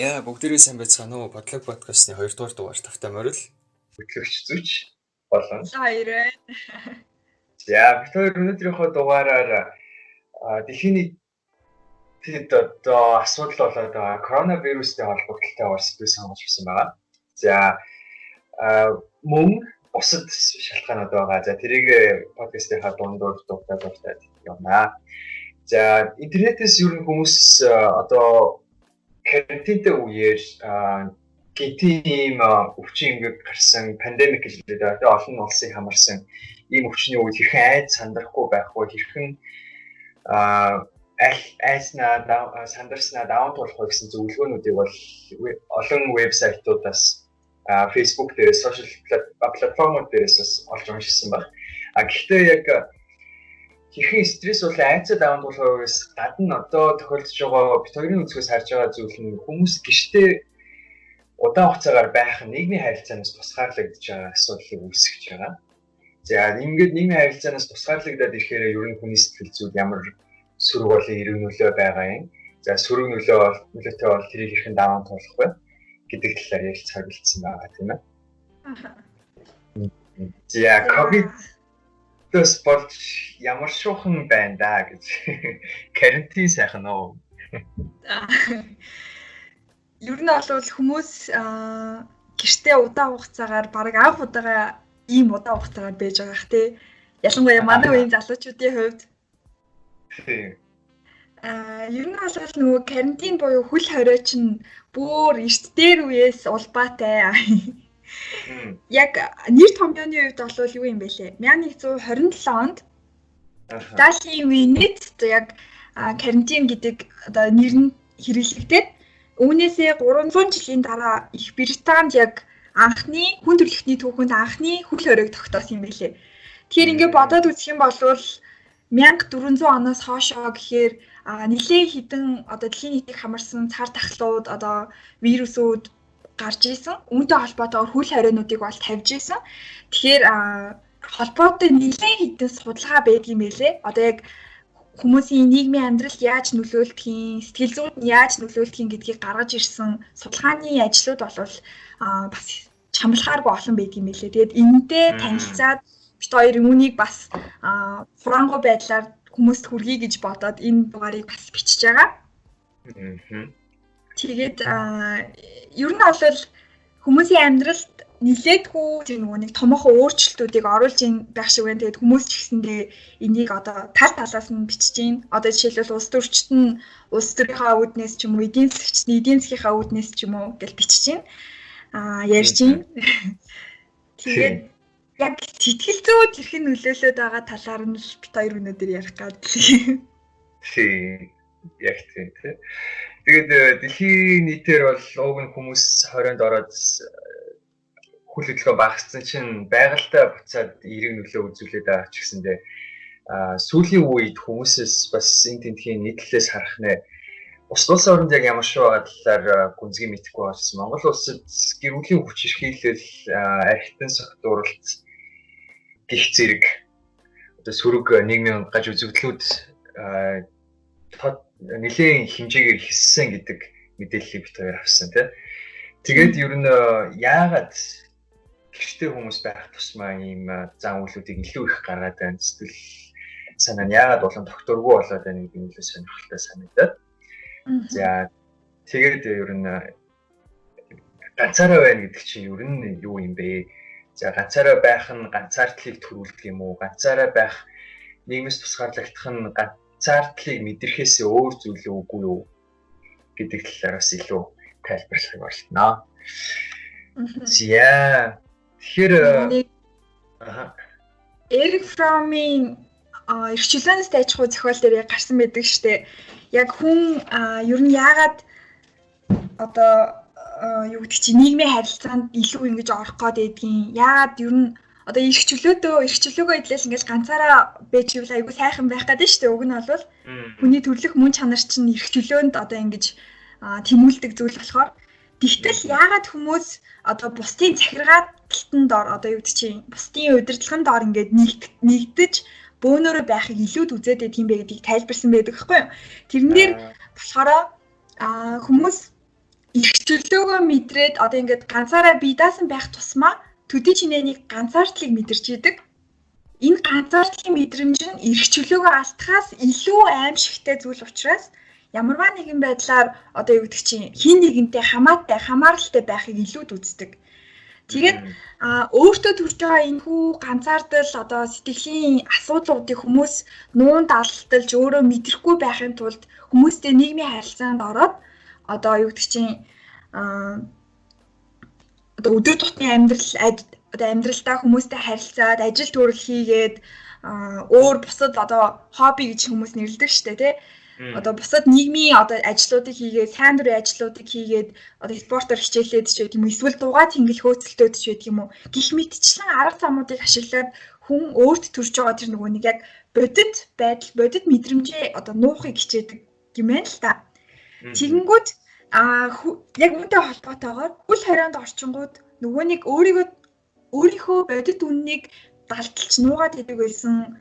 Яа, бүгдээрээ сайн байцгаана уу? Подлог подкастны 2 дугаар дугаар тавтай морил. Хөтлөгч Зүч болон Хоёр байна. За, бид хоёр өнөөдрийнхөө дугаараар дэлхийн нийтэд одоо асуудал болоод байгаа коронавирустай холбогдлолтойгоор сэдв сонгож авсан байгаа. За, мөн бусад шалтгаанууд байгаа. За, тэрийг подкастынхаа дундуур дуртад явнаа. За, интернетээс ер нь хүмүүс одоо карантинтай үеэр гинтийн ийм өвчин ингээд гарсан пандемик гэж хэлээд байгаа. Тэгээ олон улсыг хамарсан ийм өвчний үед хэрхэн айд сандрахгүй байх вэ? Хэрхэн аль айснаа сандарснаа даван туулах вэ гэсэн зөвлөгөөнүүдийг бол олон вебсайтуудаас, Facebook дээрээс, сошиал платформуд дээрээс бас олж уншсан баг. А гэхдээ яг хэрхэн стресс болон айцаа даван туулахаас гадна одоо тохиолдож байгаа бит хоёрын өнцгөөс харж байгаа зүйл нь хүмүүс гэртээ удаан хугацаагаар байх нийгмийн харилцаанаас тусгаарлагдж байгаа асуудлыг үүсгэж байгаа. За, ингээд нийгмийн харилцаанаас тусгаарлагдаад ирэхээр ер нь хүний сэтгэл зүйд ямар сөрөг болон эерэг нөлөө байгаа юм. За, сөрөг нөлөөтэй бол тэрийг хэрхэн даван туулах вэ гэдэг талаар ярилцахаар бэлдсэн байгаа, тийм ээ. За, ковид төс болж ямар шуухан байна да гэж. Карантин сайхан уу? Ер нь бол хүмүүс гэртээ удаан хугацаагаар, бараг анх удаага ийм удаан хугацаагаар байж байгаа х тий. Ялангуяа манай үеийн залуучуудын хувьд. Тийм. Ер нь бол нөгөө карантин буюу хөл хорой чинь бүр эрт дээр үеэс улбаатай. Яг нэр томьёоны хувьд бол юу юм бэ лээ? 1127 онд Италийн Венец яг карантин гэдэг одоо нэр нь хэрэглэгдээд, үүнээсээ 300 жилийн дараа Их Британд яг анхны хүн төрөлхтний түүхэнд анхны хөл хоройг тогтоосон юм байлээ. Тэгэхээр ингээд бодоод үзэх юм бол 1400 оноос хоошоо гэхээр нэлээд хэдэн одоо дэлхийн нийтийг хамарсан цар тахлууд, одоо вирусүүд гарч исэн. Үүнтэй холбоотойгоор хөл хорионуудыг бол тавьж исэн. Тэгэхээр холбоотой нэлээд хэдэн судалгаа байдаг юм байлээ. Одоо яг хүмүүсийн нийгмийн амьдралд яаж нөлөөлдөг, сэтгэл зүйд нь яаж нөлөөлдөг гэдгийг гаргаж ирсэн судалгааны ажлууд бол бас чамлахааргүй олон байдаг юм байлээ. Тэгээд энэтэй танилцаад бит хоёр үүнийг бас хураангуй байдлаар хүмүүст хүргэе гэж бодоод энэ дугаарыг бас бичиж байгаа. Тэгээд ер нь бол хүмүүсийн амьдралд нилээдгүй тэр нөгөө нэг томоохон өөрчлөлтүүдийг оруулж ин байх шиг байна. Тэгээд хүмүүс ч гэсэндээ энийг одоо тал талаас нь бичиж гин. Одоо жишээлбэл улс төрчд нь улс төрийнхөө үүднээс ч юм уу, эдийн засгч нь эдийн засгийнхаа үүднээс ч юм уу гэж бичиж гин. Ярьж гин. Тэгээд яг сэтгэл зүйд хэрхэн нөлөөлөд байгаа талаар нь л бит хоёр өнөөдөр ярих гээд. Тийм. Яг тийм тий. Тэгээд дэлхийн нийтээр бол уг нь хүмүүс хорионд ороод хүл хөдөлгөөн багассан чинь байгальтай буцаад эерэг нөлөө үзүүлээд байгаа ч гэсэндээ сүүлийн үед хүмүүсээс бас энэ тентхийн нийтлэлээс харах нэ бусад улсын оронд яг ямар шүү байгаа талаар гүнзгий мэдэхгүй байсан. Монгол улсад гэр бүлийн хүч хэрхийлэл, архитан согтууралт гих зэрэг одоо сөрөг нийгмийн гаж үзэгдлүүд нэлээд хэмжээгээр хэссэн гэдэг мэдээллийг бит хоёр авсан тий. Тэгээд ер нь яагаад гэртээ хүмүүс байх тусмаа ийм зан үйлүүдийг илүү их гаргаад байна. Сэтгэл санаа нь яагаад улам тогтворгүй болоод байна гэдэг нь илүү сонирхолтой санагдаад. За, тэгээд ер нь ганцаараа байна гэдэг чинь ер нь юу юм бэ? За, ганцаараа байх нь ганцаардлыг төрүүлдэг юм уу? Ганцаараа байх, нийгмээс тусгаарлагдах нь ганцаардлыг мэдрэхээс өөр зүйл үгүй юу гэдэг талаар бас илүү тайлбарлахыг оролдоно. За, тэгэхээр Эрик Фромын эрх чөлөөнөөс дайчих уу зохиол дээр яг гарсан байдаг штэ. Яг хүн ер нь яагаад одоо юу гэдэг чинь нийгмийн харилцаанд илүү ингэж орох гээд байдгийн. Яагаад ер нь одоо эрх чөлөөгөө идлэл ингээл ганцаараа байж ивэл айгүй сайхан байх гэдэг шүү дээ. Уг нь бол хүний төрлөх мөн чанар чинь эрх чөлөөнд одоо ингэж тэмүүлдэг зүйл болохоор тэгтэл яагаад хүмүүс одоо бусдын захиргааталтанд дор, одоо юу гэдэг чинь бусдын удирдлагын дор ингээд нэгдэж бөөнөрөө байхыг илүүд үзээд байдаг юм бэ гэдгийг тайлбарсан байдаг байхгүй юу? Тэрэн дээр болохоор хүмүүс Эрх чөлөөгөө мэдрээд одоо ингээд ганцаараа бие даасан байх тусмаа төдий чинээнийг ганцаардлыг мэдэрч идэг. Энэ ганцаардлын мэдрэмж нь эрх чөлөөгөө алдахаас илүү аимшигтай зүйл учраас ямарваа нэгэн байдлаар одоо юу гэдэг чинь хин нэгэнтэй хамаатай хамааралтай байхыг илүүд үздэг. Тэгээд өөртөө төрж байгаа энэ хүү ганцаардал одоо сэтгэлийн асуудлуудыг хүмүүс нуун далдалж өөрөө мэдрэхгүй байхын тулд хүмүүстэй нийгмийн харилцаанд ороод одоо юу гэдэг чинь одоо өдөр тутмын амьдрал одоо амьдралдаа хүмүүстэй харилцаад ажил төрөл хийгээд өөр бусад одоо хобби гэж хүмүүс нэрлэдэг штэ тий. Одоо бусад нийгмийн одоо ажлуудыг хийгээд, сайн дурын ажлуудыг хийгээд, одоо спортоор хичээлээд ч байдаг юм уу, эсвэл дугаа тэнгэл хөөцөлтөөд ч байдаг юм уу. Гэх мэтчлэн арга замуудыг ашиглаад хүн өөрт төрж байгаа тэр нөгөө нэг яг бодит байдал, бодит мэдрэмжээ одоо нуухыг хичээдэг юм байна л та. Тэгэнгүүт яг үүнтэй холбоотойгоор үл хорионд орчингууд нөгөө нэг өөрийгөө өөрийнхөө бодит үннийг далдалж нуугаад идэг байсан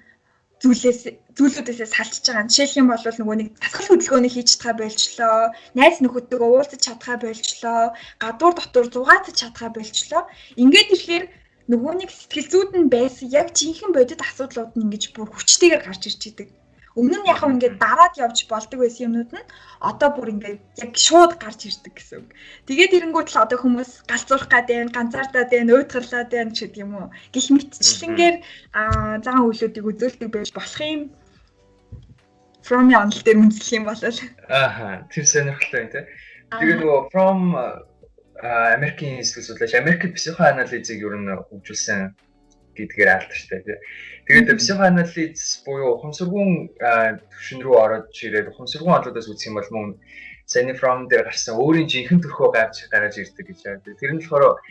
зүйлээс зүйлүүдээсээ салчиж байгаа. Жишээлх юм бол нөгөө нэг дасгал хөдөлгөөний хийж чадхаа болчлоо, найз нөхөдтэйгөө уулзах чадхаа болчлоо, гадуур дотор зугаацаж чадхаа болчлоо. Ингээд ирэхээр нөгөө нэг сэтгэл зүйд нь байсан яг жинхэнэ бодит асуудлууд нь ингэж бүр хүчтэйгээр гарч ирж идэг. Өмнө нь яг ингээд дараад явж болдог байсан юмнууд нь одоо бүр ингээд яг шууд гарч ирдэг гэсэн үг. Тэгээд ирэнгүүт л одоо хүмүүс галзуурах гад байна, ганцаардаад байна, уйтгарлаад байна ч гэдэг юм уу. Гэх мэтчлэнгээр зан үйлүүдийг үзүүлдэг байж болох юм. From-ийн онол дээр үндэслэх юм бол. Ааха, тэр сонирхолтой юм тий. Тэгээд нөгөө From Америкийн сэтгэл судлаач Америк психоанализыг ер нь хөгжүүлсэн гэдгээр алдартай тий. Тэгээд психоанализ буюу ухамсаргуун түвшин рүү ороод ирээд ухамсаргуун онолоодоос үзэх юм бол мөн саяны From дээр гарсан өөрийн жинхэнэ төрхөө гаргаж ирдэг гэж байна. Тэр нь болохоор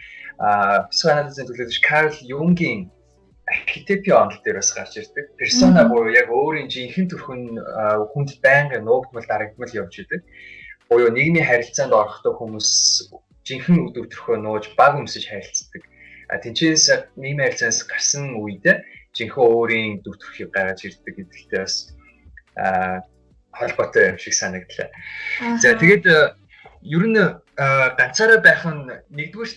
психоанализын төлөөлөгч Карл Юнгийн архетипийн онол дээр бас гарч ирдэг. Персона буюу яг өөрийн жинхэнэ төрх нь хүнд байнгын нуугдмал дарагдмал явж идэг. Буюу нийгмийн харилцаанд орохдоо хүмүүс жинхэнэ өдөр төрхөө нууж баг өмсөж харилцдаг. Тэнцээс нийгмийн харилцаанаас гарсан үед жинхэнэ өөрийн дүр төрхийг гаргаж ирдэг гэдэгтэй бас холбоотой юм шиг санагдлаа. За тэгээд ер нь ганцаараа байх нь нэгдүгээр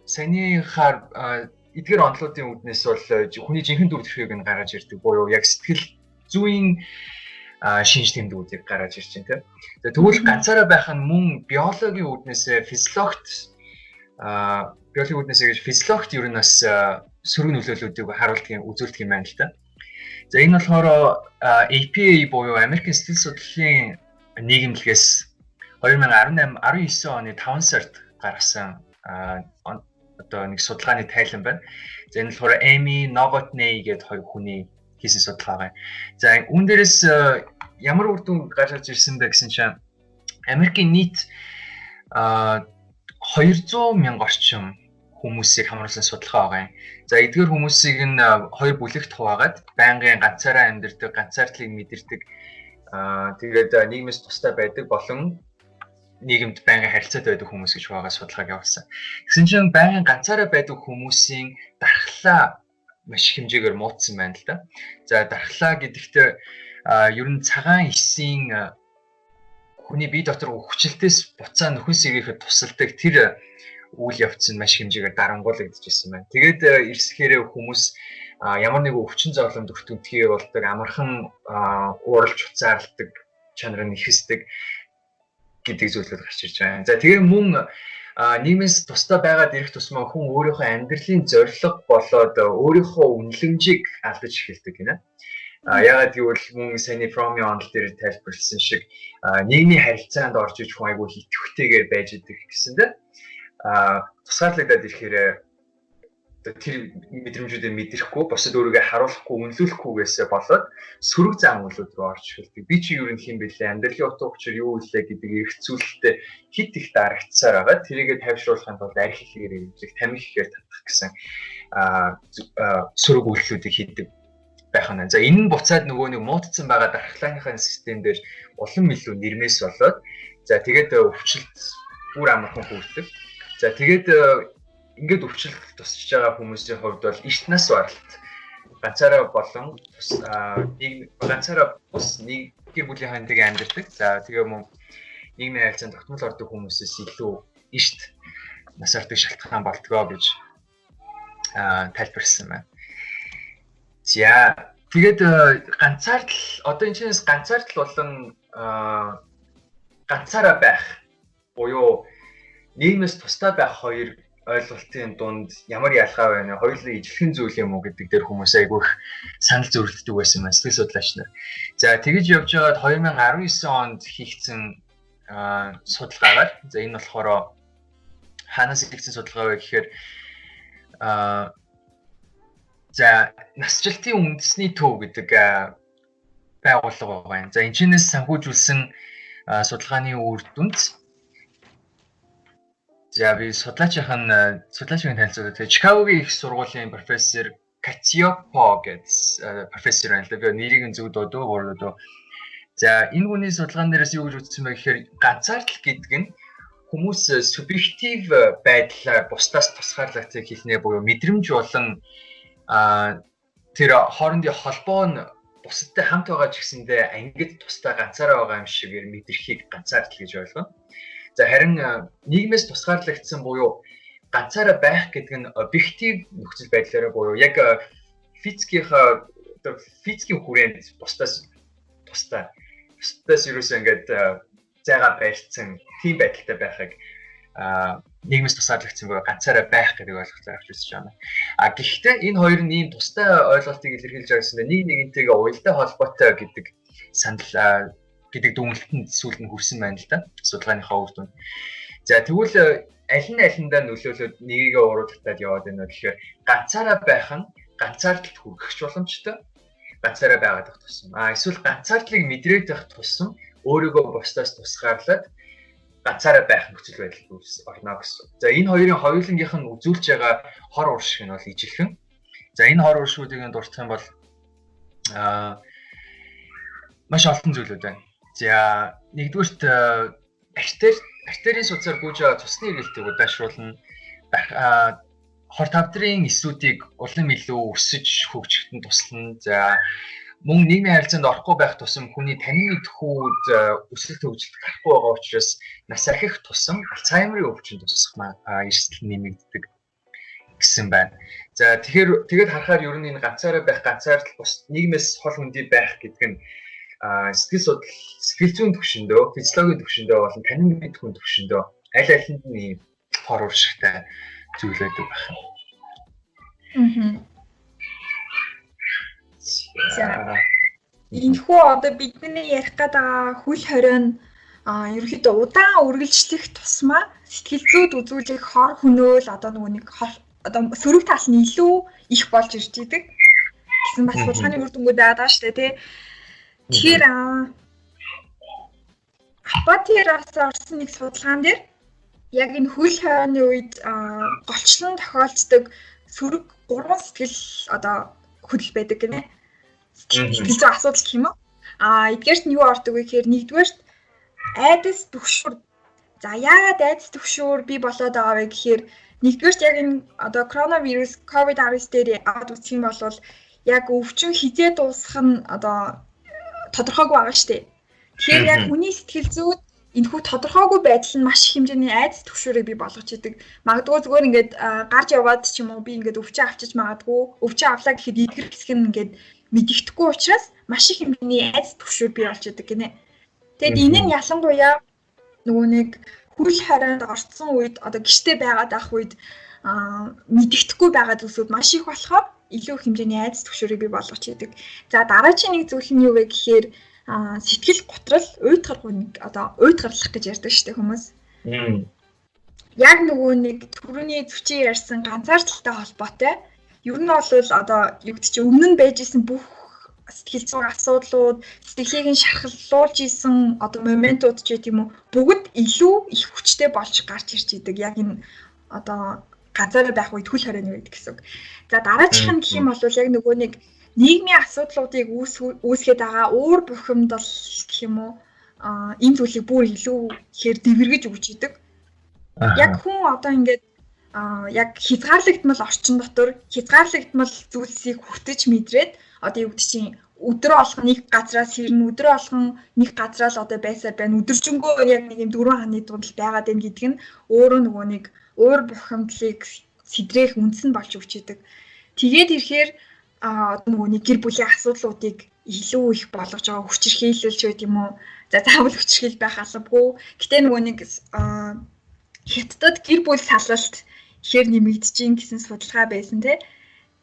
саяныхаар эдгээр онолуудын үүднээс бол хүний жинхэнэ дүр төрхийг нь гаргаж ирдэг буюу яг сэтгэл зүйн шинж тэмдгүүдийг гаргаж ирж байна тийм. За тэгвэл ганцаараа байх нь мөн биологийн үүднээс физиологт биологийн үүднээс гэж физиологт ер нь бас сөрөг нөлөөллүүдийг харуулдаг юм үзүүлдэг юм байна л да. За энэ болохоор APA буюу Америкийн сэтгэл судлалын нийгэмлэгээс 2018 19 оны 5 сард гаргасан одоо нэг судалгааны тайлан байна. За энэ болохоор Amy Novotny гэдэг хоёр хүний хийсэн судалгаа байна. За үүн дээрээс ямар үр дүн гарч ирсэн бэ гэсэн чинь Америкийн нийт 200 мянга орчим хүмүүсийг хамруулсан судалгаа байгаа юм. За эдгээр хүмүүсийг нь хоёр бүлэгт хуваагаад байнгын ганцаараа амьдардаг, ганцаардлыг мэдэрдэг, тэгээд нийгмээс тусдаа байдаг болон нийгэмд байнгын харилцаатай байдаг хүмүүс гэж хуваагаад судалгааг явуулсан. Тэгсэн чинь байнгын ганцаараа байдаг хүмүүсийн дархлаа маш их хэмжээгээр муудсан байна л да. За дархлаа гэдэгтээ ер нь цагаан эсийн хүний бие дотор хүчлэлтээс буцаа нөхөн сэргээхэд тусалдаг тэр үйл явц нь маш хэмжээгээр дарангуулагдчихсан байна. Тэгээд ирсэхээрээ хүмүүс ямар нэгэн өвчин зовлонд өртөмтгий болдог, амархан ууралж уцаарладаг чанар нь ихэсдэг гэдэг зүйлүүд гарч ирж байна. За тэгээ мөн нийгмээс тусдаа байгаад ирэх тусмаа хүн өөрийнхөө амьдралын зорилго болоод өөрийнхөө үнэлэмжийг алдаж эхэлдэг гинэ. Яагаад гэвэл мөн саяны From-ийн онол дээр тайлбарласан шиг нийгмийн харилцаанд орж иж хүн айгүй идэвхтэйгээр байж идэг гэсэндээ тусгаарлагдаад ирэхээр тэр мэдрэмжүүдээ мэдрэхгүй, бусад өөрийгөө харуулахгүй, үнэлүүлэхгүйгээсээ болоод сөрөг зан үйлүүд рүү орж эхэлдэг. Би чи юу юм хэм бэлээ, амьдралын утга учир юу вэ гэдэг эргцүүлэлтээ хит их дарагдсаар байгаа. Тэрийгэ тайвшруулахын тулд арх ихээр эвлэх, тамхи ихээр татах гэсэн сөрөг үйлдэлүүдийг хийдэг байх нь. За энэ нь буцаад нөгөө нэг муутцсан байгаа дархлааныхаа систем дээр улам илүү нэрмээс болоод за тэгээд өвчлөлт бүр амархан хүрдэг. За тэгээд ингээд өвчлөлт тусч байгаа хүмүүсийн хувьд бол эрт нас баралт ганцаараа болон нэг ганцаараа бус нэг гэр бүлийн хандыг амьдардаг. За тэгээ мөн нийгмийн харилцаанд тогтмол ордог хүмүүсээс илүү эрт нас ордог шалтгаан болдгоо гэж тайлбарласан байна. За, тэгээд ганцаардал, одоо энэ чинээс ганцаардал болон ганцаараа байх буюу нийгмээс тусдаа байх хоёр ойлголтын дунд ямар ялгаа байна вэ? Хоёулаа ижилхэн зүйл юм уу гэдэг дээр хүмүүс айгүй их санал зөрөлддөг байсан байна, сэтгэл судлаач нар. За, тэгэж явж байгаад 2019 онд хийгдсэн судалгаагаар, за, энэ болохоор хаанаас хийгдсэн судалгаа вэ гэхээр за, насжилтын үндэсний төв гэдэг байгууллага байгаа юм. За, энэ чинээс санхүүжүүлсэн судалгааны үр дүнд, за, би судлаачийн танилцуулаад, тэгээ Чикагогийн их сургуулийн профессор Катиопо гэдэг профессор байна л да. Би нэрийг нь зөв дуудав, буруу дуудав. За, энэ хүний судалгаан дээрээс юу гэж үзсэн бэ гэхээр ганцаардал гэдэг нь хүмүүс субъектив байдлаар бусдаас тусгаарлагдахыг хэлнэ буюу мэдрэмж болон тэр хоорондын холбоо нь бусадтай хамт байгаа ч гэсэндээ ангид тусдаа ганцаараа байгаа юм шиг мэдрэхийг ганцаардал гэж ойлгоно. За, харин нийгмээс тусгаарлагдсан буюу ганцаараа байх гэдэг нь объектив нөхцөл байдлаараа буюу яг физикийнхаа одоо физикийн хүрээнд бусдаас тусдаа, бусдаас ерөөсөө ингээд зайгаа барьцсан тийм байдалтай байхыг нийгмээс тусгаарлагдсан буюу ганцаараа байх гэдэг ойлголтоор авч үзэж байгаа юм. А гэхдээ энэ хоёр нь ийм тустай ойлголтыг илэрхийлж байгаа гэсэн нэг нэгнтэйгээ уялдаа холбоотой гэдэг санал гэдэг дүгнэлтэнд сүүлд нь хүрсэн байна л да, судалгааныхаа үр дүнд. За, тэгвэл аль нь алиндаа нөлөөлөөд нэгээгээ уруудахтаад яваад байна вэ гэхээр ганцаараа байх нь ганцаардалд хүргэх боломжтой, ганцаараа байгаад байх тусам. А эсвэл ганцаардлыг мэдрээд байх тусам өөрийгөө бусдаас тусгаарлаад ганцаараа байх нөхцөл байдалд орно гэсэн. За, энэ хоёрын хоёулангийнх нь үзүүлж байгаа хор уршиг нь бол ижилхэн. За, энэ хор уршгуудыг нь дурдах юм бол маш олон зүйлүүд байна. За, нэгдүгээрт артерийн судсаар гүйж байгаа цусны эргэлтийг удаашруулна. Хор тавдрын эсүүдийг улам илүү өсөж хөгжихэд нь туслана. За, мөн нийгмийн харилцаанд орохгүй байх тусам хүний танин мэдэхүйд өсөлт хөгжилт гарахгүй байгаа учраас нас ахих тусам Альцгеймерийн өвчин тусах эрсдэл нэмэгддэг гэсэн байна. За, тэгэхээр тэгээд харахаар ер нь энэ ганцаараа байх, ганцаардал, бус нийгмээс хол хөндий байх гэдэг нь сэтгэл судлал, сэтгэл зүйн төвшөндөө, физиологийн төвшөндөө болон танин мэдэхүйн төвшөндөө аль алинд нь ийм хор уршигтай зүйл байдаг байх юм. За, энэхүү одоо бидний ярих гээд байгаа хөл хорой нь ерөнхийдөө удаан үргэлжлэх тусмаа сэтгэл зүйд үзүүлэх хор хөнөөл одоо нөгөө нэг одоо сөрөг тал нь илүү их болж ирж идэг гэсэн бас судалгааны үр дүнгууд байгаа даа шүү дээ, тий. Тэгэхээр апатираас орсон нэг судалгаан дээр яг энэ хөл хорионы үед голчлон тохиолддог сөрөг 3 сэтгэл одоо хөдөл байдаг гинэ. Сэтгэл зүйн асуудал гэх юм уу? Эдгээрт нь юу ордог вэ гэхээр нэгдүгээрт айдас түгшүүр. За, яагаад айдас түгшүүр бий болоод байгаа вэ гэхээр нэгдүгээрт яг энэ одоо коронавирус COVID-19 дээр аваад үзэх юм бол яг өвчин хизээ дуусах нь одоо тодорхойгүй байгаа шүү дээ. Тэгэхээр яг хүний сэтгэл зүйд энэхүү тодорхойгүй байдал нь маш их хэмжээний айдас түгшүүрийг бий болгож идэг. Магадгүй зүгээр ингээд гарч яваад ч юм уу би ингээд өвчин авчиж магадгүй, өвчин авлаа гэхэд эдгэр хэсэг нь ингээд мэдэгдэхгүй учраас маш их хэмжээний айдас түгшүүр бий болж идэг гинэ. Тэгэд энэ нь ялангуяа нөгөө нэг хөл хорионд орцсон үед, одоо гэртээ байгаад ах үед мэдэгдэхгүй байгаа зүйлсүүд маш их болохоор илүү их хэмжээний айдас түгшүүрийг бий болгож идэг. За, дараагийн нэг зүйл нь юу вэ гэхээр сэтгэл готрол, уйтгаргүй нэг одоо уйтгарлах гэж ярьдаг шүү дээ хүмүүс. Яг нөгөө нэг түрүүний зүчийн ярьсан ганцаардaltaй холбоотой. Ер нь бол одоо юу гэдэг чинь өмнө нь байж исэн бүх сэтгэл зүйн асуудлууд, сэтгэлийг нь шархаллуулж исэн одоо моментууд ч гэдэм үү, бүгд илүү их хүчтэй болж гарч ирж идэг. Яг энэ одоо ганцаараа байх үед, хөл хорионы үед гэсэн үг. За, дараачих нь гэх юм бол яг нөгөө нэг нийгмийн асуудлуудыг үүсгээд байгаа уур бухимдал гэх юм уу, энэ зүйлийг бүр илүү ихээр дэвэргэж өгч идэг. Яг хүн одоо ингээд яг хязгаарлагдмал орчин дотор хязгаарлагдмал зүйлсийг хүртэж мэдрээд одоо юу гэдэг чинь Өдрө болгон нэг газраас хэрнэ, өдрө болгон нэг газраа л одоо байсаар байна. Өдөржингөө яг нэг юм дөрвөн ханы дунд л байгаад байна гэдэг нь өөрөө нөгөө нэг уур бухимдлыг сэтрэх үндэс нь болж өгч идэг. Тэгээд ирэхээр одоо нөгөө нэг гэр бүлийн асуудлуудыг илүү их болгож байгаа хүчирхийлэл ч байд юм уу. За заавал хүчирхийл байх албагүй. Гэтэ нөгөө нэг хятадд гэр бүл салалт ихээр нэмэгдэж гин гэсэн судалгаа байсан тий.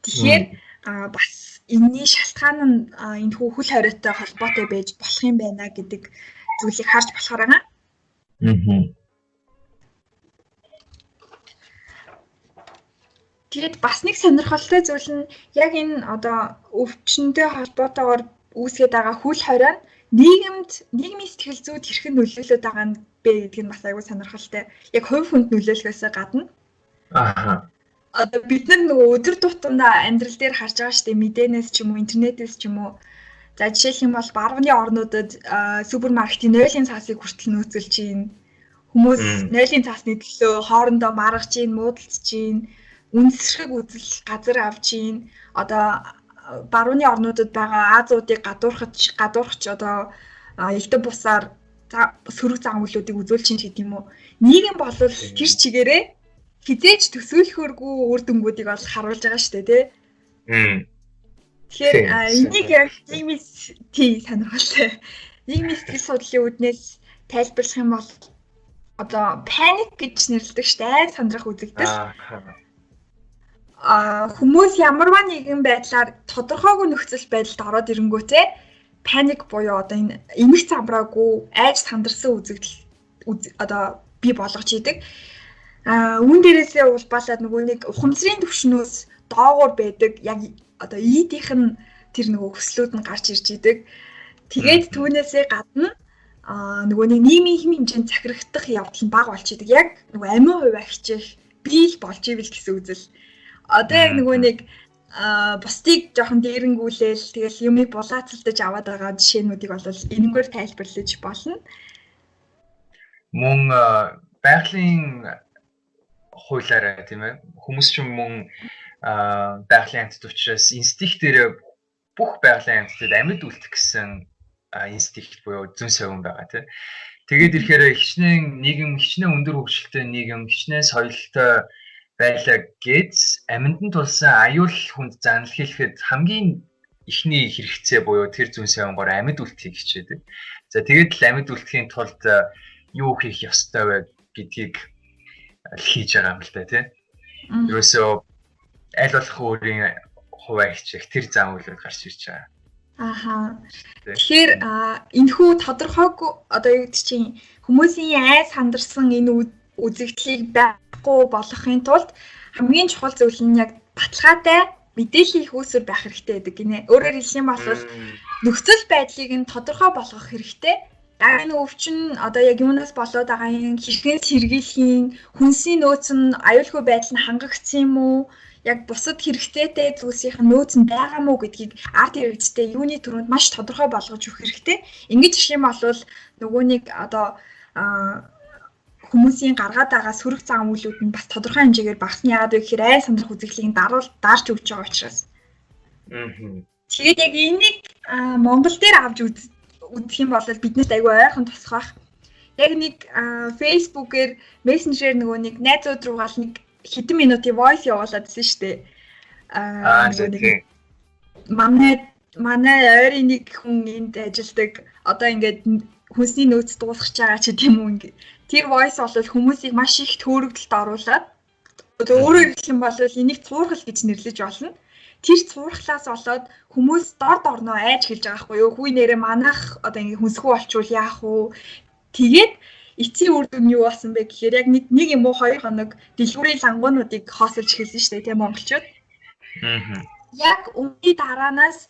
Тэгэхээр бас энэний шалтгаан нь энэ хүү хөл хориотой холбоотой байж болох юм байна гэдэг зүйлийг харж болохоор байгаа. Тэгээд бас нэг сонирхолтой зүйл нь яг энэ одоо өвчнөдөө холбоотойгоор үүсгээд байгаа хөл хорио нь нийгэмд нийгмийн сэтгэл зүйд хэрхэн нөлөөлөд байгаа нь бэ гэдг нь бас айгүй сонирхолтой. Яг хувь хүнд нөлөөлөхөөс гадна. Аа. Одоо бид нар нөгөө өдөр тутамдаа амьдрал дээр харж байгаа шүү дээ, мэдээнээс ч юм уу, интернетээс ч юм уу. За жишээлх юм бол барууны орнуудад супермаркетын нойлын цаасыг хүртэл нөөцөлж байна. Хүмүүс нойлын цаасны төлөө хоорондоо маргаж байна, муудалцж байна, үнсрэг үзэл газар авч байна. Одоо барууны орнуудад байгаа Азиудыг гадуурхаж одоо элдв бусаар сөрөг зан үйлүүдийг үзүүлж чинь гэдэг юм уу. Нийгэм бол тэр чигээрээ хизээж төсөөлөхөөргүй үр дүнгуудыг бол харуулж байгаа шүү дээ, тий. Тэгэхээр энийг яг нийгмийн тий сонирхолтой. Нийгмийн сэтгэл судлалын үүднээс тайлбарлах юм бол одоо паник гэж нэрлэдэг шүү дээ, сандрах үзэгдэл. Хүмүүс ямарваа нэгэн байдлаар тодорхойгүй нөхцөл байдалд ороод ирэнгүүтээ паник буюу одоо энэ эмх замбраагүй айж сандарсан үзэгдэл одоо бий болгож идэг. Үүн дээрээсээ улбаалаад нөгөө нэг ухамсарын түвшнөөс доогуур байдаг яг одоо ийдийнх нь тэр нөгөө хүслүүд нь гарч ирж идэг. Тэгээд түүнээсээ гадна нөгөө нэг нийгмийн хэмжээнд захирагдах явдал нь бага болж идэг. Яг нөгөө амин хувиа хичээх бий л болж ивэл гэсэн үзэл. Одоо яг нөгөө нэг бусдыг жоохон дээрэнгүүлээл тэгэл юмыг булаацалдаж аваад байгаа жишээнүүдийг бол энэнгээр тайлбарлаж болно. Мөн байгалийн хуулиараа тийм ээ хүмүүс ч мөн байгалийн амьтад учраас инстинктээр бүх байгалийн амьтдад амьд үлдэх гэсэн инстинкт буюу зөн совин байгаа тийм. Тэгээд ирэхээр хичнээн нийгэм, хичнээн өндөр хөгжилтэй нийгэм, хичнээн соёлтой байлаа гэж амьд нь тулсан аюул хүнд занал хийлгэхэд хамгийн эхний хэрэгцээ буюу тэр зүүн совингоор амьд үлдэхийг хичээдэг. За тэгээд л амьд үлдэхийн тулд юу хийх ёстой вэ гэдгийг хийж байгаа юм л да тий. Ерөөсөө аль болох өөрийн хувиа хичээх тэр зан үйлүүд гарч ирж байгаа. Аха. Тэгэхээр энэхүү тодорхойгүй одоо юу гэдэг чинь хүмүүсийн айс хандарсан энэ үзэгдлийг байхгүй болгохын тулд хамгийн чухал зүйл нь яг баталгаатай мэдээллийн их үүсвэр байх хэрэгтэй гэдэг гинэ. Өөрөөр хэлэх юм бол нөхцөл байдлыг нь тодорхой болгох хэрэгтэй. Энэ өвчин одоо яг юунаас болоод байгаа юм, хэрхэн сэргийлэх, хүнсийн нөөц нь аюулгүй байдал нь хангагдсан юм уу, яг бусад хэрэгцээтэй зүйлсийн нөөц нь байгаа мó гэдгийг ард иргэдтэй юуны түрүүнд маш тодорхой болгож өгөх хэрэгтэй. Ингэж ирэх юм бол нөгөө нэг одоо хүмүүсийн гаргаад байгаа сөрөг зан үйлүүд нь бас тодорхой хэмжээгээр багасна. Яагаад вэ гэхээр ай сандрах үзэгдлийг дарж өгч байгаа учраас. Тэгээд яг энийг Монгол дээр авч үзэх юм бол биднээс айгүй ойрхон тусах байх. Яг нэг Facebook-ээр Messenger-ээр нөгөө нэг найзууд руугаал нэг хэдэн минутын voice явуулаад байсан шүү дээ. Нөгөө нэг манай ойрын нэг хүн энд ажилладаг. Одоо ингээд хүнсний нөөц дуусгаж байгаа ч гэдэм үү ингээд. Тэр voice бол хүмүүсийг маш их төөрөгдөлд оруулаад өөрөөр хэлэх юм бол энийг цуурхал гэж нэрлэж болно. Тэр цуурхлаас болоод хүмүүс дор дорноо айж хэлж байгаа хгүй юу? Хүй нэрээ манайх одоо ингэ хүнсгүй болчвол яах вэ? Тэгээд эцсийн үр дүн юу болсон бэ гэхээр яг нэг юм уу 2 хоног дэлгүүрийн лангуунуудыг хоосолж эхэлсэн шүү дээ, тийм монголчууд. Яг үүний дараанаас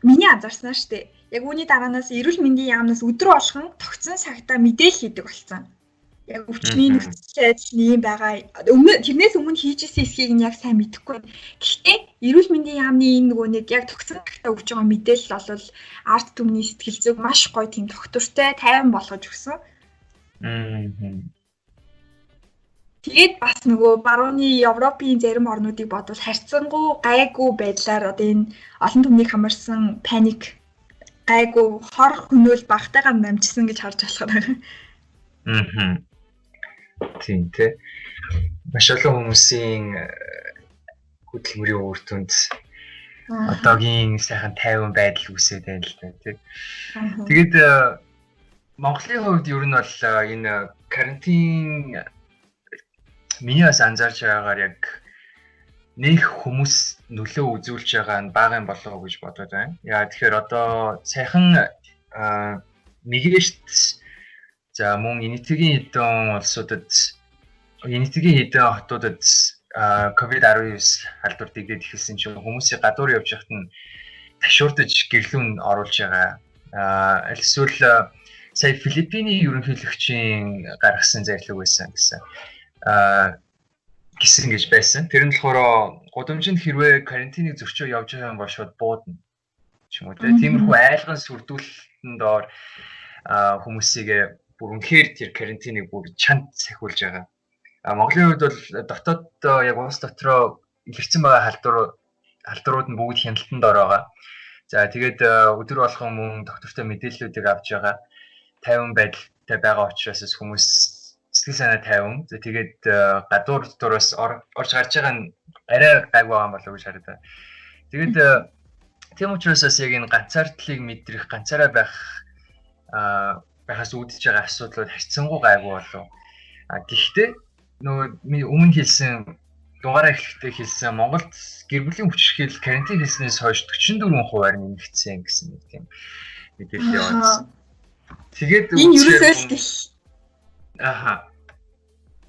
миний анзаарснаа шүү дээ. Яг үүний дараанаас эрүүл мэндийн яамнаас өдөр болгон тогтсон цагтаа мэдээлэл хийдэг болсон. Яг өвчний нөхцөл байдал нь ийм байгаа. Өмнө тэрнээс өмнө хийжсэн эсхийг нь яг сайн мэдэхгүй. Гэхдээ эрүүл мэндийн яамны энэ нөгөө нэг яг тогтсон цагтаа өгч байгаа мэдээлэл бол ард түмний сэтгэл зүйг маш гоё тийм тогтвортой, тайван болгож өгсөн. Тэгээд бас нөгөө барууны Европын зарим орнуудыг бодвол харьцангуй гайгүй байдлаар одоо энэ олон түмнийг хамарсан паник гайгүй хор хөнөөл багтайгаар намжсан гэж харж болох байна. Аа. Тийм тий. Маш олон хүмүүсийн хөдөлмөрийн үр дүнд одоогийн сайхан тайван байдал үүсээд байна л да тий. Тэгээд Монголын хувьд ер нь бол энэ карантин миний бас анзаарч байгаагаар яг нэх хүмүүс нөлөө үзүүлж байгаа нь бага юм болов уу гэж бодод байна. Яа тэгэхээр одоо сайхан миграшт за мөн Энэтхэгийн хэдэн улсуудад Энэтхэгийн хэдэн хотуудад COVID-19 халдвар дэгдээд эхэлсэн чинь хүмүүсийг гадуур явж байхад нь ташуурдаж гэрлүүн оруулж байгаа. Аль эсвэл сая Филиппиний ерөнхийлөгчийн гаргасан зарлиг байсан гэсэн. Гэсэн гэж байсан. Тэр нь болохоор гудамжинд хэрвээ карантиныг зөрчөө явж байгаа юм бол шууд буудна ч юм уу те. Тиймэрхүү айлган сүрдүүлэлтэн доор хүмүүсийг бүр үнэхээр тэр карантиныг бүр чанд сахиулж байгаа. Монголын хувьд бол дотоод яг улс дотроо илэрсэн байгаа халдварууд нь бүгд хяналтанд дор байгаа. За тэгээд өдөр болгон мөн доктортой мэдээллүүдийг авч байгаа. Тайван байдалтай байгаа учраас хүмүүс сэтгэл санаа тайван. За тэгээд гадуур дотроос орж гарч байгаа нь арай гайгүй байгаа юм болов уу гэж хараад байна. Тэгээд тийм учраас бас яг энэ ганцаардлыг мэдрэх, ганцаараа байх байхаас үүдэж байгаа асуудлууд харьцангуй гайгүй болов. Гэхдээ нөгөө миний өмнө хэлсэн дугаараа эхлэхдээ хэлсэн Монголд гэр бүлийн хүчирхийлэл карантин хэлснээс хойш 44%-аар нэмэгдсэн гэсэн нэг тийм мэдээлэл яваадсан. Тэгээд энэ ерөөсөө л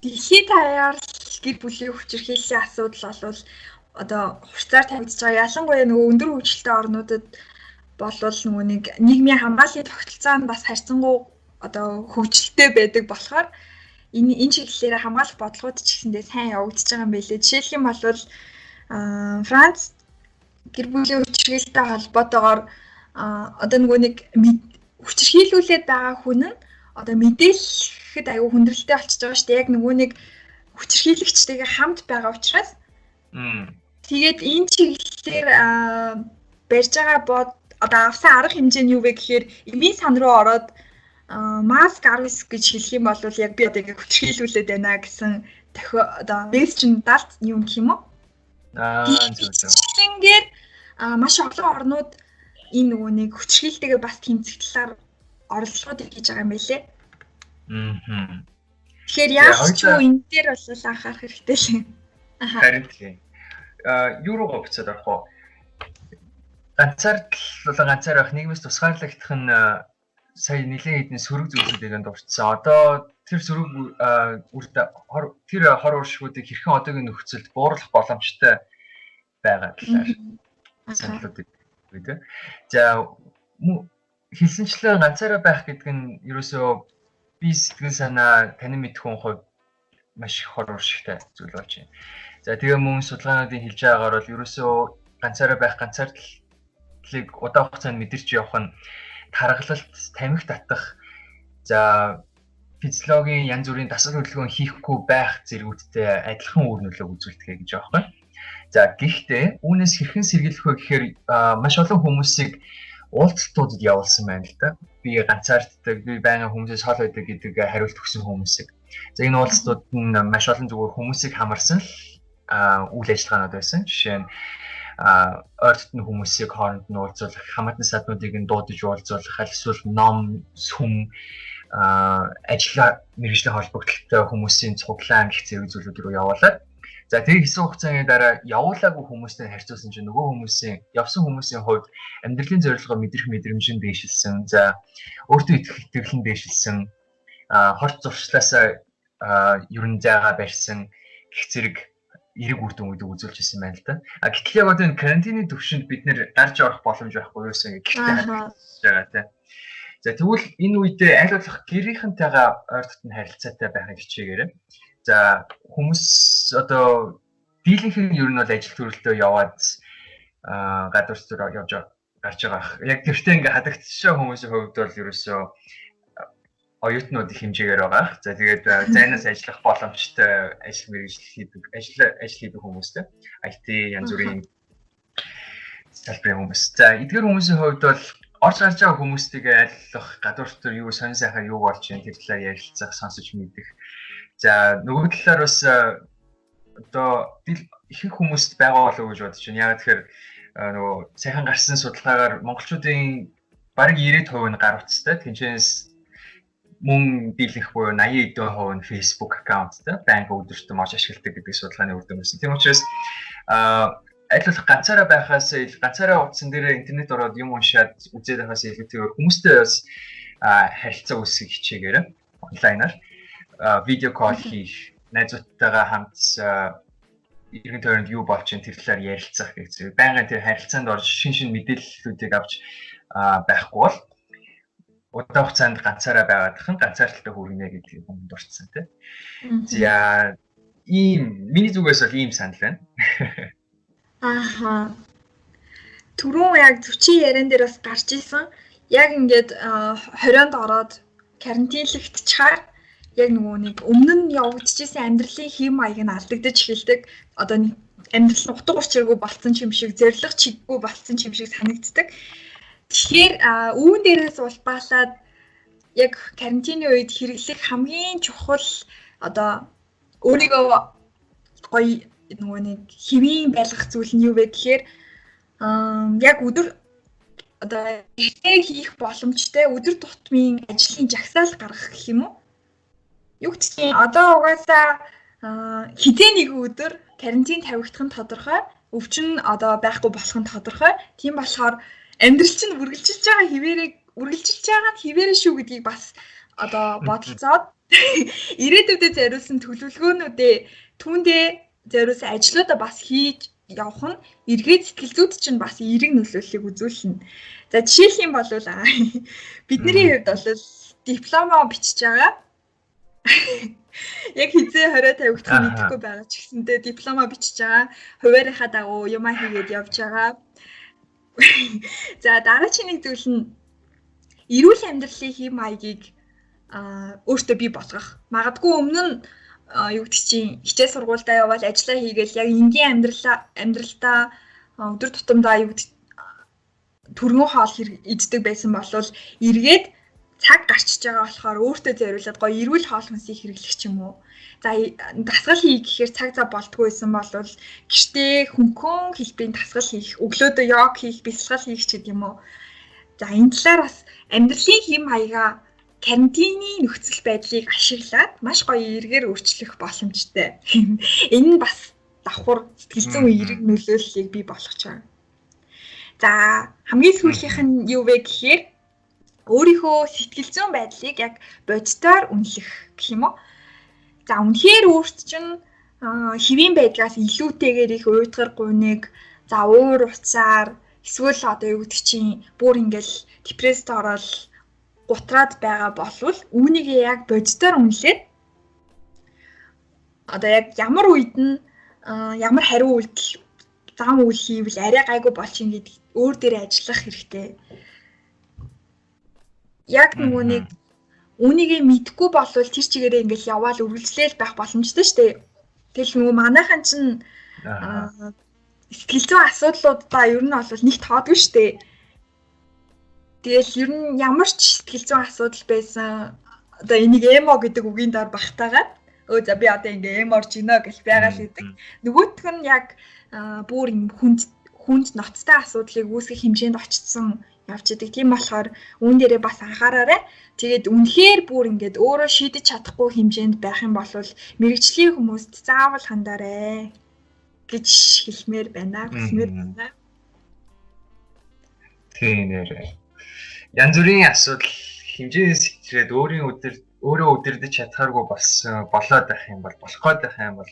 дэлхийд даяар гэр бүлийн хүчирхийллийн асуудал болвол одоо хурцаар тавигдж байгаа. Ялангуяа нөгөө өндөр хөгжилтэй орнуудад болвол нөгөө нэг нийгмийн хамгааллын тогтолцоо нь бас харьцангуй одоо хөгжилтэй байдаг болохоор энэ чиглэлээр хамгаалах бодлогууд ч гэсэндээ сайн явагдаж байгаа юм байлээ. Жишээлх юм бол Франц гэр бүлийн хүчирхийлэлтэй холбоотойгоор одоо нөгөө нэг хүчирхийлүүлээд байгаа хүн нь одоо мэдээлэхэд аюу хүндрэлтэй болчихж байгаа шүү дээ. Яг нөгөө нэг хүчирхийлэгчтэйгээ хамт байгаа учраас. Тэгээд энэ чиглэлээр барьж байгаа бод одоо авсан арга хэмжээ нь юу вэ гэхээр эмийн сан руу ороод маск 19 гэж хэлэх юм бол яг би одоо ингээ хүчирхийлүүлээд байна гэсэн тохио одоо мессеж нь далд юм гэх юм уу? Зөв зөв. Ингээд маш олон орнууд энэ нөгөө нэг хүчирхийлэлтэйгээ бас тэмцэх талаар оролдлогод хийж байгаа юм байлээ. Тэгэхээр яаж ч юу энэ дээр бол анхаарах хэрэгтэй л. Харин тийм. Юу руугаа буцаад орох уу? Ганцаардл болон ганцаар байх нийгмээс тусгаарлагдах нь сая нэлээд хэдэн сөрөг зүйлсүүдийг дурдсан. Одоо тэр сөрөг тэр хор уршгуудыг хэрхэн одоогийн нөхцөлд бууруулах боломжтой байгаа талаар саналуудыг үү те. За хэлсэнчлэн ганцаараа байх гэдэг нь ерөөсөө би сэтгэл санаа танин мэдэх хүн хувьд маш их хор уршигтай зүйл болж байна. За тэгээ мөн судалгаануудын хэлж байгаагаар бол ерөөсөө ганцаараа байх ганцаардлыг удаан хугацаанд мэдэрч явах нь таргалалт, тамхи татах, за физиологийн янз бүрийн дасгал хөдөлгөөн хийхгүй байх зэргүүдтэй адилхан үр нөлөөг үзүүлдэг гэж байгаа байхгүй. За гэхдээ үүнээс хэрхэн сэргийлэх вэ гэхээр маш олон хүмүүсийг уулзалтуудад явуулсан байна л да. Би ганцаарддаг, би байнгын хүмүүсээс хол байдаг гэдэг хариулт өгсөн хүмүүсийг. За энэ уулзалтууд нь маш олон зүгээр хүмүүсийг хамарсан л үйл ажиллагаанууд байсан. Жишээ нь ойр дотны хүмүүсийг хооронд нь уулзуулах, хамаатан саднуудыг нь дуудаж уулзуулах, аль эсвэл ном, сүм, ажил мэргэжлийн холбогдлолтой хүмүүсийн цуглаан гэх зэрэг зүйлүүд рүү явуулаад за тэгээ хэсэг хугацааны дараа явуулаагүй хүмүүстэй харьцуулсан чинь нөгөө хүмүүсийн явсан хүмүүсийн хувьд амьдралын зорилгоо мэдрэх мэдрэмж нь дээшилсэн. За өөртөө итгэх итгэл нь дээшилсэн. Хорт зуршлаасаа ер нь зайгаа барьсан гэх зэрэг эерэг үр дүнүүдийг үзүүлж ирсэн байна л да. А гэтэл яг одоо энэ карантины төвшөнд бид нэр гарч орох боломж байхгүй юусэн гэртээ харагдаж байгаа тийм. За тэгвэл энэ үедээ аль болох гэрийнхэнтэйгээ ойр дотны харилцаатай байхыг хичээгээрэй. За хүмүүс одоо дийлэнх нь ер нь бол ажил төрөлтөө яваад гадуур зүр явж гарч байгаа. Яг тэртээ ингээ хадагтчихсан хүмүүсийн хувьд бол ерөөсөө Оюутнууд их хэмжээгээр байгаа. За, тэгээд зайнаас ажиллах боломжтой ажил мэргэжил хийдэг, ажил хийдэг хүмүүстэй, IT, янз бүрийн салбарын хүмүүс. За, эдгээр хүмүүсийн хувьд бол орж гарч байгаа хүмүүстэйгээ айллах, гадуур дотор юу сонь сайхан юу болж байна, тэр талаар ярилцах, сонсож мэдэх. За, нөгөө талаар бас одоо ихэнх хүмүүст байгаа болов уу гэж бодож байна. Яагаад тэгэхээр нөгөө сайхан гарсан судалгаагаар монголчуудын бараг 90% нь гар утастай. Тэнцэнээс мөн дийлэнх буюу 80 хэдэн хувь нь Facebook аккаунттай, байнга өдөртөө орж ашигладаг гэдэг судалгааны үр дүн байсан. Тийм учраас аль болох ганцаараа байхаас, ганцаараа утсан дээр интернет ороод юм уншаад үзээд байхаас илүүтэйгээр хүмүүстэй бас харилцаа үүсгэх хичээгээрэй. Онлайнаар видео call хийх, найзуудтайгаа хамт эргэн тойронд юу болж байна, тэр талаар ярилцах гэх зүйл. Байнгын тэр харилцаанд орж шин шин мэдээллүүдийг авч байхгүй бол удаан хугацаанд ганцаараа байгаадах нь ганцаардaltaй хүргэнэ гэдгийг хүмүүс дурдсан, тий. За, ийм миний зүгээс бол ийм санал байна. Ааха. Түрүүн яг зүчийн яриан дээр бас гарч исэн. Яг ингээд 20-нд ороод карантинлэгдчихаар яг нөгөө нэг өмнө нь явагдчихсэн амьдралын хэм маяг нь алдагдаж эхэлдэг. Одоо нэг амьдрал нь утга учиргүй болцсон юм шиг, зорилго чиггүй болцсон юм шиг санагддаг. Тэгэхээр үүн дээрээс улбаалаад яг карантины үед хэрэглэх хамгийн чухал, одоо өөрийгөө гоё нөгөө нэг хэвийн байлгах зүйл нь юу вэ гэхээр яг өдөр одоо гэртээ хийх боломжтой өдөр тутмын ажлын жагсаал гаргах гэх юм уу? Юу гэдгийг, одоо угаасаа хэзээ нэг өдөр карантин тавигдах нь тодорхой, өвчин одоо байхгүй болох нь тодорхой. Тийм болохоор амьдрал чинь үргэлжилж байгаа хэвээрээ, үргэлжилж байгаа нь хэвээрээ шүү гэдгийг бас одоо бодолцоод, ирээдүйдээ зориулсан төлөвлөгөөнүүдээ, түүндээ зориулсан ажлуудаа бас хийж явах нь эргээд сэтгэл зүйд чинь бас эерэг нөлөөллийг үзүүлнэ. За, жишээлх юм бол бидний хувьд бол дипломоо бичиж байгаа. Яг хэзээ 20 тавигдах мэдэхгүй байгаа ч гэсэндээ дипломоо бичиж байгаа. Хуваарийнхаа дагуу юмаа хийгээд явж байгаа. За, дараагийн нэг зүйл нь эрүүл амьдралын хэв маягийг өөртөө бий болгох. Магадгүй өмнө нь, юу гэдэг чинь, хичээл сургуульдаа явбал, ажиллаа хийгээл яг энгийн амьдралдаа өдөр тутамдаа, юу гэдэг, түргэн хоол иддэг байсан болвол эргээд цаг гарчиж байгаа болохоор өөртөө зориулаад гоё эрүүл хоол хүнсийг хэрэглэх ч юм уу. За, дасгал хий гэхээр цаг зав болдгоо байсан бол гэртээ хөнгөн хэлбэрийн дасгал хийх, өглөөдөө йог хийх, бясалгал хийх ч гэдэг юм уу. За, энэ талаар бас амьдралын хэм маягаа карантины нөхцөл байдлыг ашиглаад маш гоё эргээр өөрчлөх боломжтой. Энэ нь бас давхар сэтгэл зүйн эерэг нөлөөллийг бий болгож байгаа. За, хамгийн сүүлийнх нь юу вэ гэхээр өөрийнхөө сэтгэл зүйн байдлыг яг бодитоор үнэлэх гэх юм уу. За, үнэхээр өөрт чинь хэвийн байдгаас илүүтэйгээр их уйдгар гуниг, за, уур уцаар эсвэл одоо юу гэдэг чинь бүр ингээл депресд ороод гутраад байгаа болвол үүнийг яг бодитоор үнэлээд, одоо яг ямар үед нь ямар хариу үйлдэл, зам үйл хийвэл арай гайгүй болчих гэдэг өөр дээр ажиллах хэрэгтэй. Яг нөгөө нэг үүнийгээ мэдэхгүй болвол тэр чигээрээ ингээл яваал үргэлжлээл байх боломжтой шүү дээ. Тэгэл нөгөө манайхан чинь сэтгэл зүйн асуудлуудаа ер нь бол нэг тоодгүй шүү дээ. Тэгэл ер нь ямар ч сэтгэл зүйн асуудал байсан, одоо энийг эмо гэдэг үгийн дор багтаагаад, өө, за, би одоо ингээ эмо орж гинэ гэж байгаа л гэдэг. Нөгөөх нь яг бүр юм хүнд хүнд ноцтой асуудлыг үүсгэх хэмжээнд очсон явж идэг. Тийм болохоор үүн дээрээ бас анхаараарай. Тэгээд үнэхээр бүр ингээд өөрөө шийдэж чадахгүй хэмжээнд байх юм бол мэргэжлийн хүмүүст заавал хандаарай гэж хэлмээр байна. Хүсмээр байна. Тийм, нэрээ. Янз бүрийн асуудал хэмжээнээс хитрээд өөрийн өдөр өөрөө удирдах чадхааргүй болсон болоод байх юм бол, болох гээд байх юм бол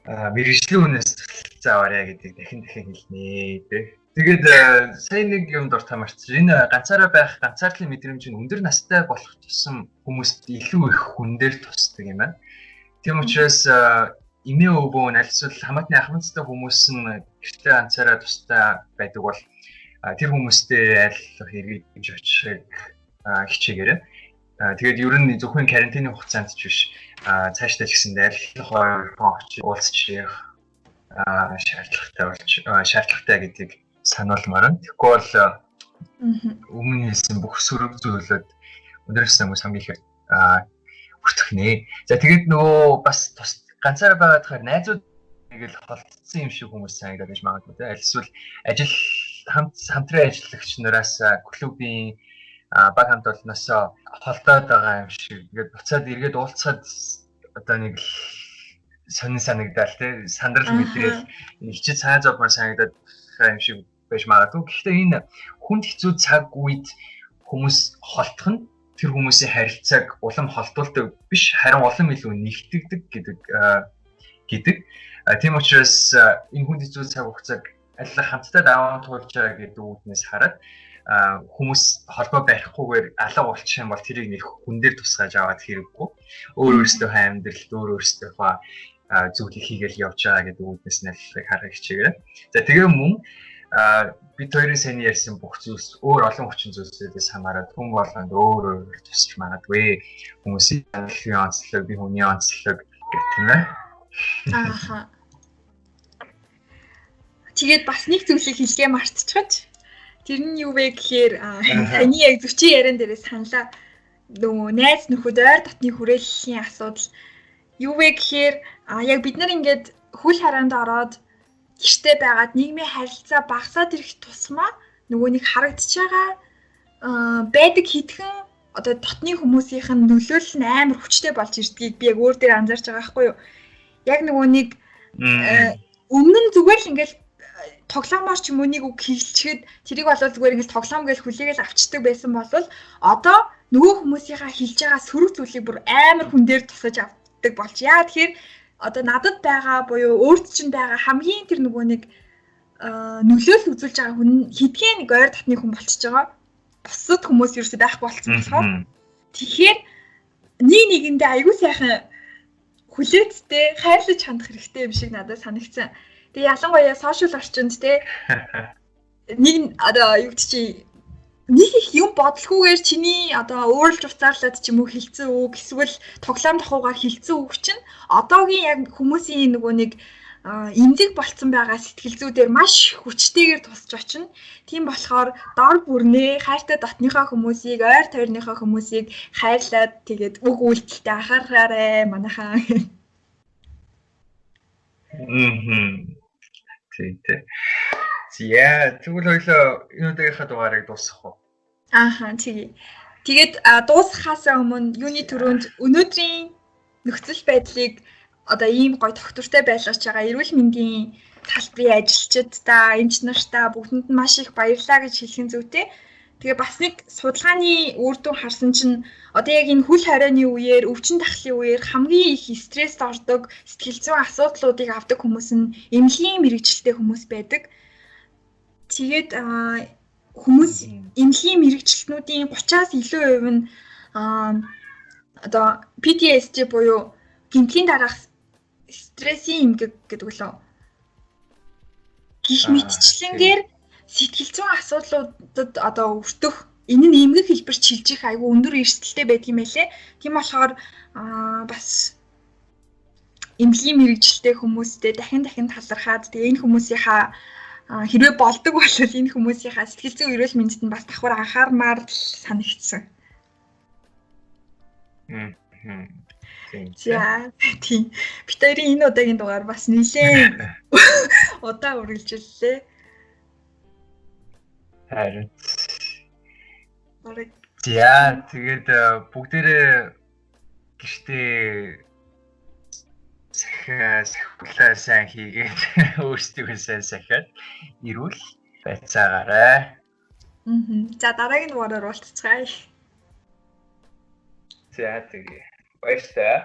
мэргэжлийн хүнээс туслалцаа аваарай гэдгийг дахин дахин хэлнэ, тэ. Тэгээд сая нэг юм дуртай марцсан. Энэ ганцаараа байх, ганцаардлын мэдрэмж нь өндөр настай болох тусам хүмүүст илүү их хүн дээр тусдаг юм байна. Тийм учраас эмээ өвөө, аль эсвэл хамаатны ахмадтай хүмүүс нь гэртээ ганцаараа тустай байдаг бол тэр хүмүүстэй аль эргэж очихыг хичээгээрэй. Тэгээд ер нь зөвхөн карантины хугацаанд ч биш цаашдаа ч гэсэн аль хоёр очиж уулзчих шаардлагатай болж шаардлагатай гэдгийг сануулмаар байна. Тэгэхгүй бол өмнө хэлсэн бүх сөрөг зүйлүүд өндрөөс хүмүүс хамгийн ихээр өртөх нэ. За тэгээд нөгөө бас тус ганцаараа байгаад хаар найзууд нэг л холдсон юм шиг хүмүүс санагдаад байж магадгүй те. Аль эсвэл ажил хамтран ажиллагч нараас клубын баг хамт олноос холдоод байгаа юм шиг. Тэгээд буцаад эргээд уулзахад одоо нэг л сонин санагдаал те, сандрал мэдрээл хичээл цаа зовмоор санагдаад байгаа юм шиг байж магадгүй. Гэхдээ энэ хүнд хэцүү цаг үед хүмүүс холдох нь тэр хүмүүсийн харилцааг улам холдуулдаг биш, харин улам илүү нэгтгэдэг гэдэг. Тийм учраас энэ хүнд хэцүү цаг хугацааг аль хамтдаа даван туулж байгаа гэдэг үүднээс хараад хүмүүс холбоо барихгүйгээр алга болчих юм бол тэрийг нэг хүн дээр тусгаж аваад хэрэггүй. Өөр өөрсдийнхөө амьдралд өөр өөрсдийнхөө зүйлийг хийгээл явж байгаа гэдэг үүднээс нь аль харах хичээгээрэй. За тэгээ мөн бид хоёрын сайн ярьсан бүх зүйлс өөр олон хүчин зүйлсүүдээс хамаарат хүн болгонд өөр өөр тусч магадгүй. Хүмүүсийн амьдралын онцлог, би хүний онцлог гэх тийм ээ. Ааха. Тэгээд бас нэг зүйлийг хэлгээ мартчихаж. Тэр нь юу вэ гэхээр таны яг зөчийн яриан дээрээ саналаа нөгөө найз нөхөд ойр дотны хүрээллийн асуудал юу вэ гэхээр яг бид нар ингээд хөл хараанд ороод гэртээ байгаад нийгмийн харилцаа багасаад ирэх тусмаа нөгөө нэг харагдаж байгаа байдаг хитгэн одоо дотны хүмүүсийнх нь нөлөөлөл нь амар хүчтэй болж ирдгийг би яг өөр дээр анзаарч байгаа байхгүй юу. Яг нөгөө нэг өмнө нь зүгээр л ингээд тоглоомоор ч юм уу нэг үг хэлчихэд тэрийг болол зүгээр ингээд тоглоом гэж хүлээгээл авчдаг байсан бол одоо нөгөө хүмүүсийнхаа хэлж байгаа сөрөг зүйлийг бүр амар хүн дээр тусаж авдаг болж. Яа тэгэхээр одоо надад байгаа буюу өөрт чинь байгаа хамгийн тэр нөгөө нэг нөлөөлөл үзүүлж байгаа хүн хэдхэн нэг ойр дотны хүн болчихж байгаа. Бусад хүмүүс ерөөсөй байхгүй болчихсон болохоор тэгэхээр нэг нэгэндээ айгүй сайхан хүлээцтэй хайрлаж хандах хэрэгтэй юм шиг надад санагдсан. Тэгээ ялангуяа сошиал орчинд те нэг одоо юу гэдэг чи нэг их юм бодлохгүйгээр чиний одоо ууралж уцаарлаад ч юм уу хэлсэн үг эсвэл тоглоом тохуугаар хэлсэн үг чинь одоогийн яг хүмүүсийн нөгөө нэг эмзэг болцсон байгаа сэтгэл зүйдээр маш хүчтэйгээр тусч очино. Тийм болохоор дор бүрнээ хайртай дотныхоо хүмүүсийг, ойр тойрныхоо хүмүүсийг хайрлаад тэгээд үг үйлдэлтэй анхаараарай манайхаа. Тийм тий. За тэгвэл хоёлоо энэ удаагийнхаа дугаарыг дуусгах уу? Ааха тэгье. Тэгээд дуусгахаас өмнө юуны түрүүнд өнөөдрийн нөхцөл байдлыг одоо ийм гоё тогтвортой байлгаж байгаа эрүүл мэндийн салбарын ажилчид та, эмч нартай бүгдэнд нь маш их баярлалаа гэж хэлэх нь зүйтэй. Тэгээ бас нэг судалгааны үр дүн харсан чинь одоо яг энэ хөл хорионы үеэр, өвчин тахлын үеэр хамгийн их стресст ордог, сэтгэл зүйн асуудлуудыг авдаг хүмүүс нь эмнэлгийн мэргэжилтэй хүмүүс байдаг. Тэгээд хүмүүс эмнэлгийн мэргэжилтнүүдийн 30-аас илүү хувь нь одоо PTSD буюу гэмтлийн дараах стрессийн эмгэг гэдэг лөө. Гэх мэтчлэнгээр сэтгэл зүйн асуудлуудад одоо өртөх энэ нь эмгэг хэлбэр чилжих айгүй өндөр эрсдэлтэй байдаг юм байлээ. Тийм болохоор бас эмнэлгийн мэргэжилтэй хүмүүстэй дахин дахин талархаад тэгээ энэ хүмүүсийнхаа хэрвээ болдог бол энэ хүмүүсийнхаа сэтгэл зүйн эрүүл мэндэд нь бас давхар анхаармаар л санагдсан. За тийм. Бид хоёрын энэ удаагийн дугаар бас нэлээд удаан үргэлжиллээ. Харин. За тэгээд бүгдээрээ гэртээ сахиулаа сайн хийгээд өөрсдийгөө сайн сахиад эрүүл байцаагаарай. За дараагийн дугаараар уулзцгаая. За тэгээ. Баярлалаа.